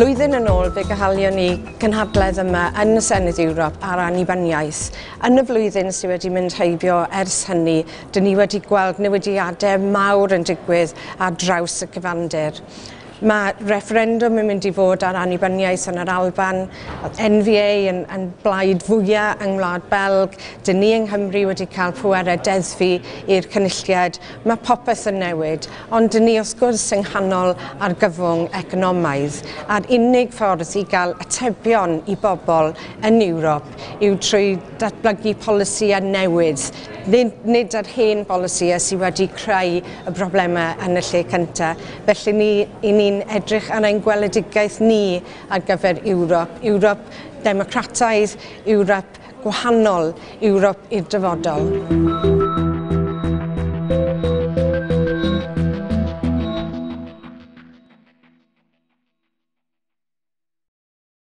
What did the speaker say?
Blwyddyn yn ôl fe gynhalion ni cynhadledd yma yn y Senedd Ewrop ar annibyniaeth. Yn y flwyddyn sydd wedi mynd heibio ers hynny, dyn ni wedi gweld newidiadau mawr yn digwydd ar draws y cyfandir. Mae referendwm yn mynd i fod ar annibyniaeth yn yr Alban, NVA yn blaid fwyaf yng Ngwlad Belg, dyn ni yng Nghymru wedi cael pwerau deddfu i'r cynulliad. Mae popeth yn newid, ond dyn ni wrth gwrs yng nghanol argyfwng economaidd, a'r unig ffordd i gael atebion i bobl yn Ewrop yw trwy datblygu polisïau newydd, nid yr hen bolisïau sydd wedi creu y broblemau yn y lle cyntaf. Felly ni'n edrych ar ein gweledigaeth ni ar gyfer Ewrop, Ewrop democrataidd, Ewrop gwahanol, Ewrop i'r dyfodol.